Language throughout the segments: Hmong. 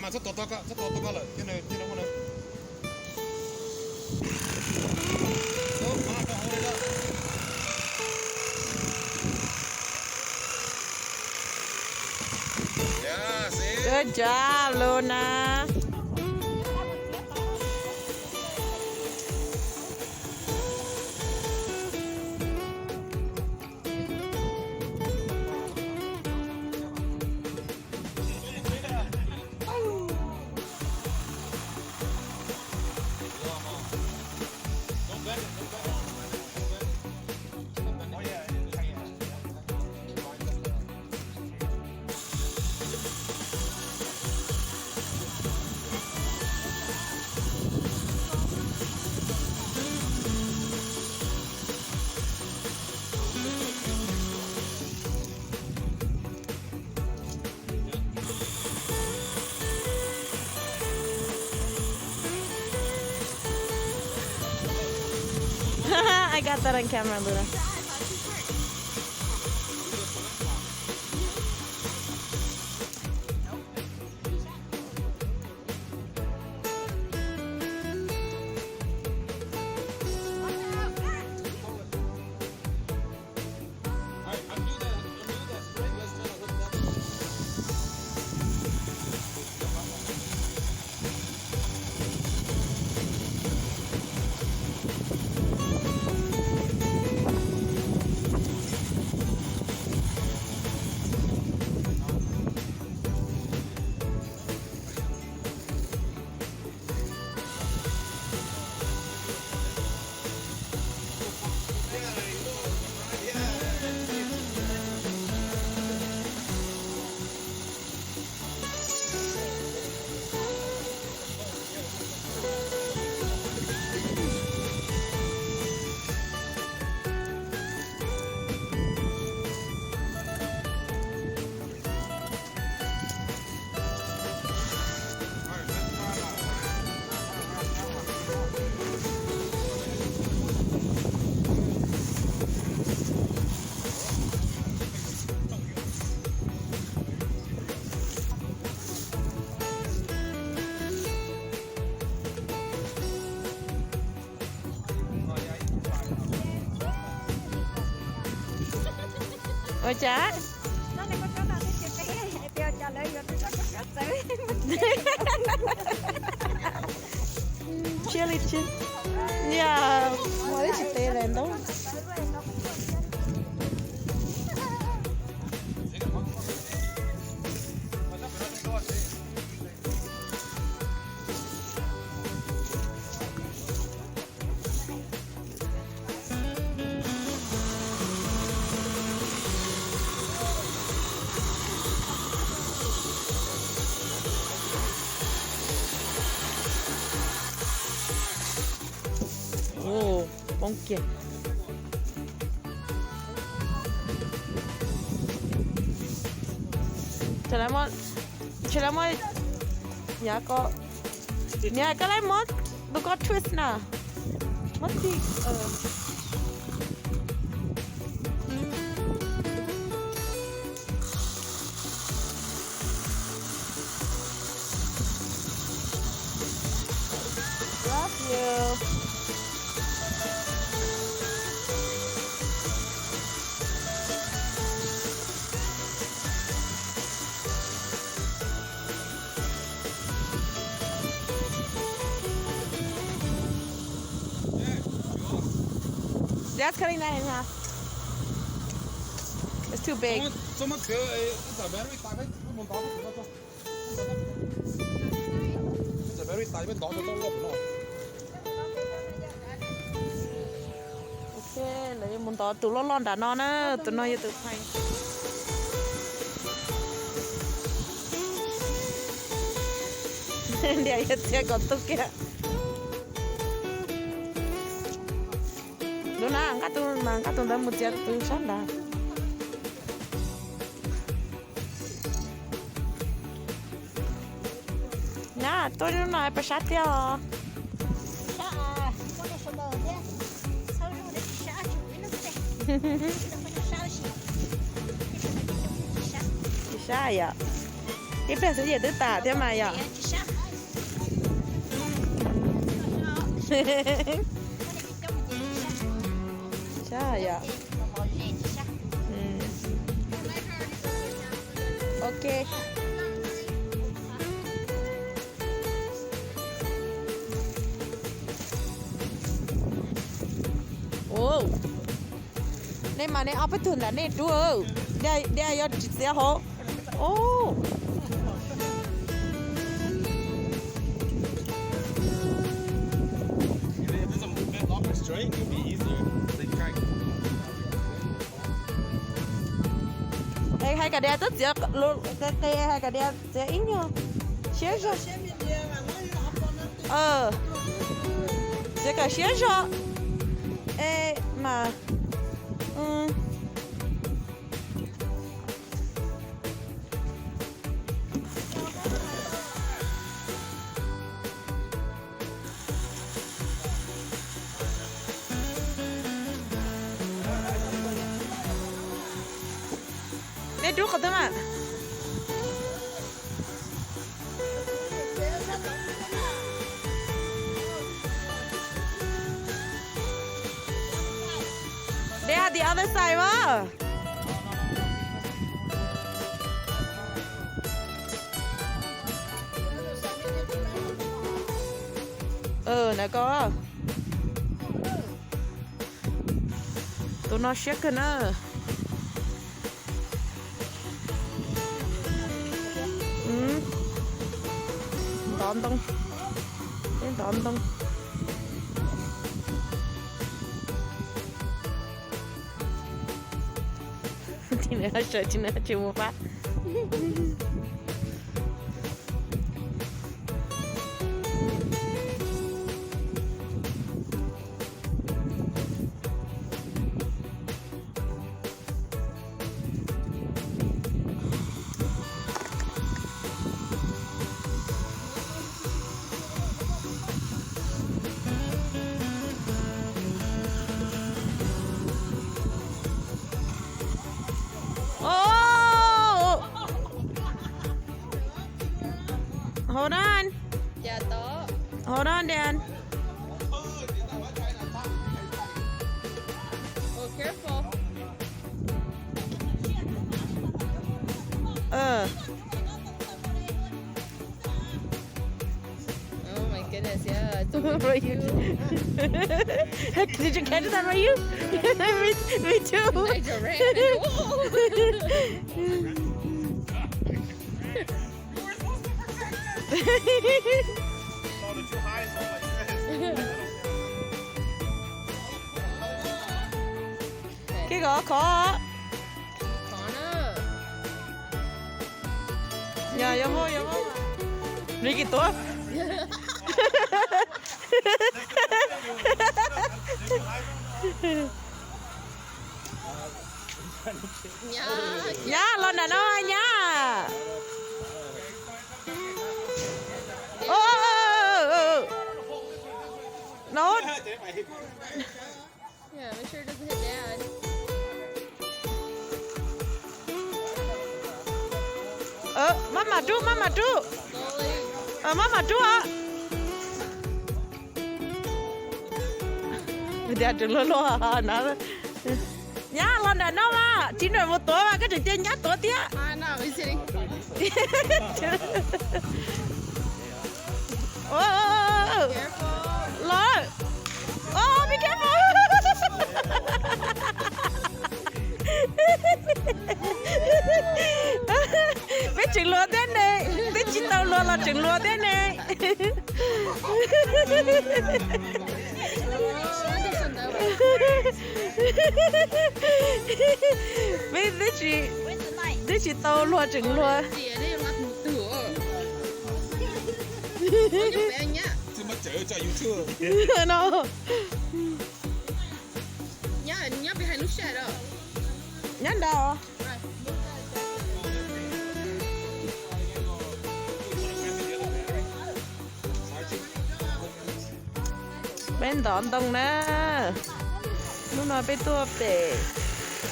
Mas txhob tos tau koj, txhob tos tau koj lawm, thiab nws thiab nws muaj nws. Good job, Luna. I got that on camera, Luna. Ua cas? Tsiab li tsiab. Yog, muaj ib tsis tes daim ntaub. Poob kiag. Tsis lawv muab, tsis lawv muab, yog ko, niam koj lawv muab tus ko twist na. Muab txij. Love you. That's cutting that in half. It's too big. Ok, lawv yuav mus ntov tus loj loj nram no na, tus no yog tus phais. Diam yog txiav kom tu kiag. Lub na, nqa tus, nqa tus ntawd mus txiav tus sab nrad. Na, tuaj lub no pes sab tiag os. Sab, muaj nej sawv daws thiab, txhob zoo dab tsi sab, tsis pub ib lub txeg. Ib lub peb sab tab sis, nej sawv daws tsis zoo dab tsi sab. sab yom. Ib pliag xwb ces twb tas thiab mas yom. Sab yom. Ok. Nej mas nej ob peb tug ntawm nej rub, diaj yog tsis txiav hauv. Hais kom diaj twb txiav, hais kom diaj txiav ib nyuag siab zog. Txiav kom siab zog. Es mas nej rub qhov twg mas. They are the other side mas. Ntawm ko. Tus no siab kawg na. Ntov ntoo, peb ntov ntoo. Sawv tsis na tsis mus pab. Hold on. Hold on, Dan. Oh, careful. Uh. Oh my goodness, yeah. Did you catch that, were you? Me, me too. I just ran. Whoa. Kev kov khov. Yog, yog hauj, yog hauj. Nws tsis tuav. Nyab, los nram no nyab. No. Maj mam rub, maj mam rub. Maj mam rub os. Tias tseem luag luag no. Nyab los nram no mas, tsis nram mus tuav mas koj tseem cia nyab tuav thiab. Los. Oh, be careful. Peb tseem luag thiab ne, peb tsis tau luag los tseem luag thiab ne. Peb twb tsis, twb tsis tau luag tseem luag. No. Nyab nrad. Peb ntov ntoo na. Hnub no peb tuaj pem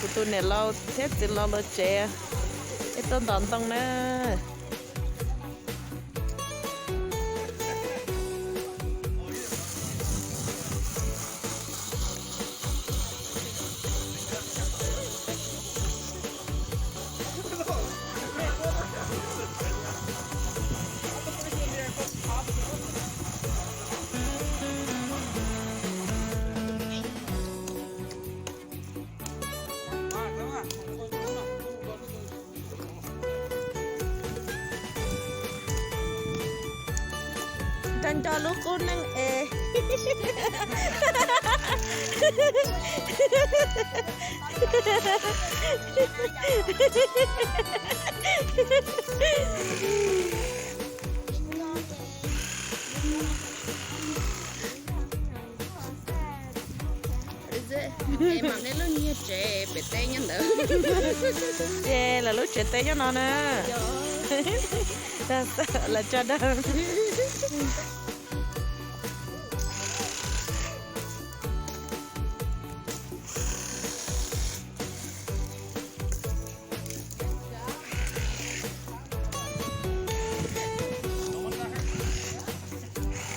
kuv tus niam laus thiab txiv laus lawv tsev. Tuaj ntov ntoo na. Nco nco lub qub neej es. Mam nej lub niag tsev pem teb nyob ntawd. Ces lawv lub tsev teb nyob no na. Lawv tso dag.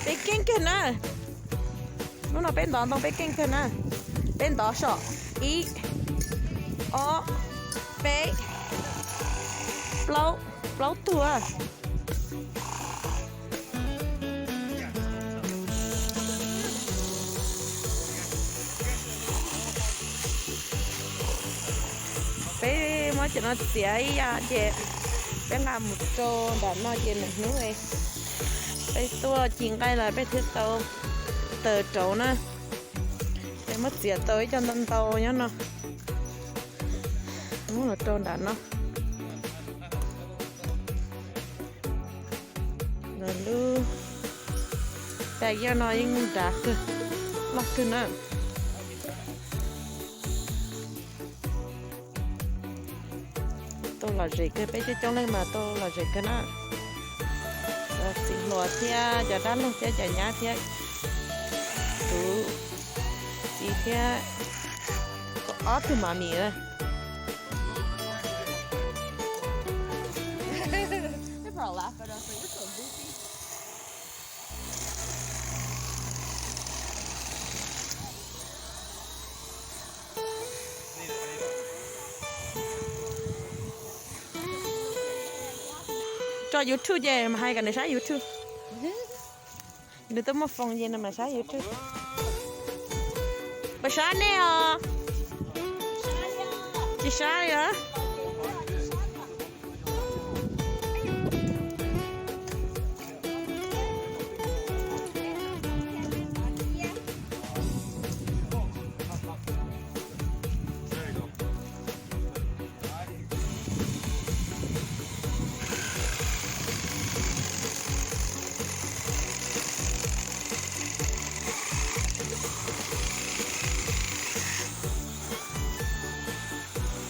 Peb keej kawg na. Hnub no peb ntov ntoo peb keej kawg na. Peb ntov saum ib, ob, peb, plaub, plaub tug. Peb muab cov no txiav ib yam ces peb nqa mus rau nram no ces nws hnub peb tuaj ci nqaij los peb thiaj tau taws rauv na. Peb muab txiav tau ib co ntau ntau nyob no, muab los rau nram no. Lub bag yog no yeej nrad kawg, loj kawg na. Tau lom zem kawg, peb coob coob leej mas tau lom zem kawg na. Cov txiv hluas thiab cov dab laug thiab cov nyab thiab kuv txiv thiab ob tug mam mis. Tso YouTube ces mas hais kom nws saib YouTube. Nws twb muaj foos ces nws mam saib YouTube. Puas sab nej os? Tsis sab li os.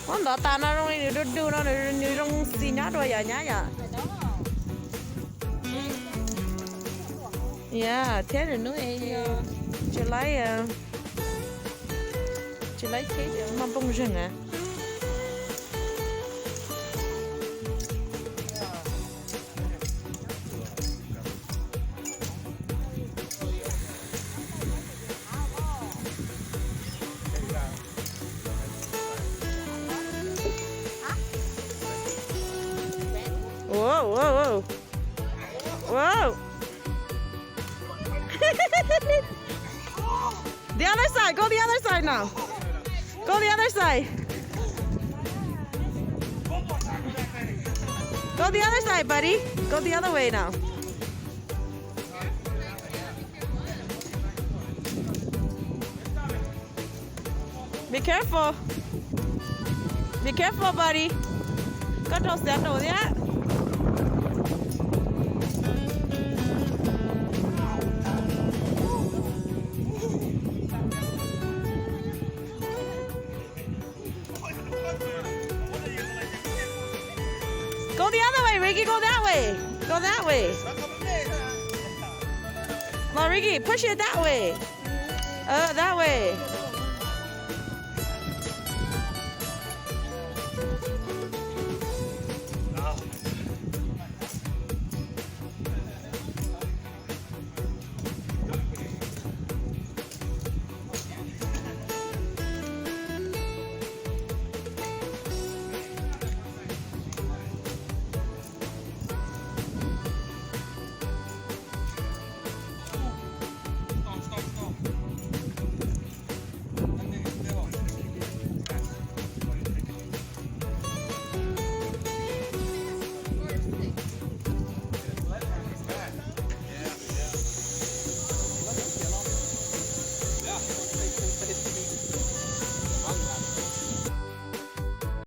Muab ntov tas no zoo li nws du du no, nws zoo xis nyob dua yom nyab yom. Yog thiab nws hnub July, July cake mas npoo zeeg na. Whoa, whoa, whoa. Whoa. The other side, go the other side now. Go the other side. Go the other side, buddy. Go the other way now. Be careful. Be careful, buddy. Koj rau xiav rau thiab. Go the other way, Ricky. Go that way. Go that way. Come on, Ricky, push it that way. Uh, that way.